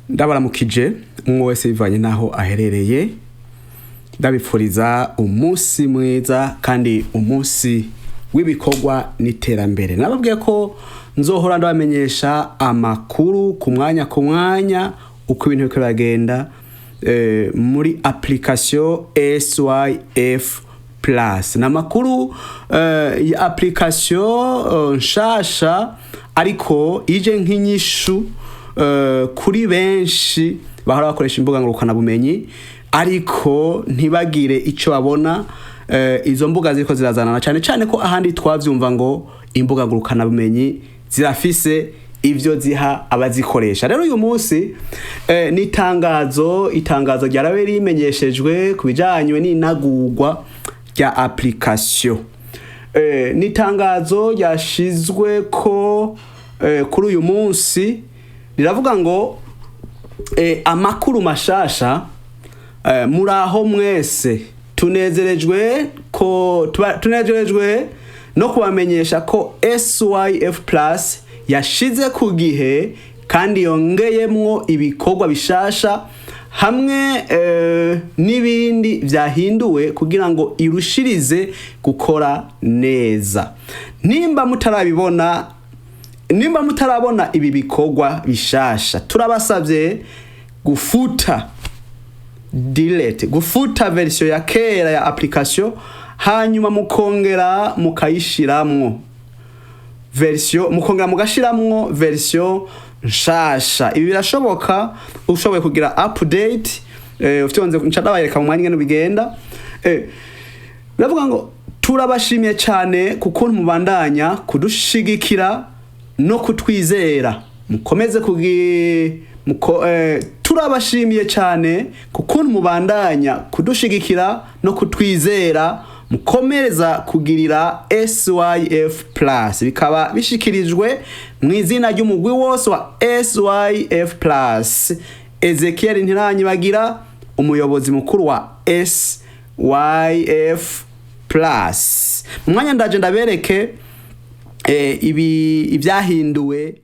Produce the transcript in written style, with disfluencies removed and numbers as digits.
Ndabaramukije umwe wese bivanye n'aho aherereye, ndabipfuriza umunsi mwiza kandi umunsi w'ibikorwa n'iterambere. Nababwiye ko nzohora ndabamenyesha amakuru ku mwanya ku mwanya uko ibintu biriko biragenda muri application SYF Plus. Ni amakuru ya application nshasha ariko ije nk'inyishu kuri benshi bahora bakoresha imbuga ngurukanabumenyi ariko ntibagire ico babona izo mbuga ziriko zirazanana, cane cane ko ahandi twavyumva ngo imbuga ngurukanabumenyi zirafise ivyo ziha abazikoresha. Rero uyu munsi ni itangazo ryarabe rimenyeshejwe ku bijanye n'inagurwa rya application. Ni itangazo ryashizwe ko kuri uyu munsi, riravuga ngo amakuru mashasha. Muraho mwese, tunezerejwe ko tunezerejwe no kubamenyesha ko SYF Plus yashize ku gihe kandi yongeyemwo ibikorwa bishasha hamwe n'ibindi vyahinduwe kugira ngo irushirize gukora neza. Nimba mutarabibona, nimba mutarabona ibi bikorwa bishasha, turabasavye gufuta, delete, gufuta version ya kera ya application, hanyuma mukongera mukayishiramwo version, mukongera mugashiramwo version nshasha. Ibi birashoboka ushoboye kugira update. Ufite nca ndabayereka mu mwanya ingene bigenda. Biravuga ngo turabashimiye cyane kukuntu mubandanya kudushigikira no kutwizera, mukomeze kugi muko, turabashimiye cyane kukuntu mubandanya kudushigikira no kutwizera, mukomereza kugirira SYF Plus. Bikaba bishikirijwe mu izina ry'umugwi wose wa SYF Plus, Ezekiel Ntiranyibagira, umuyobozi mukuru wa SYF Plus. Mu mwanya ndaje ndabereke ibi ibyahinduwe.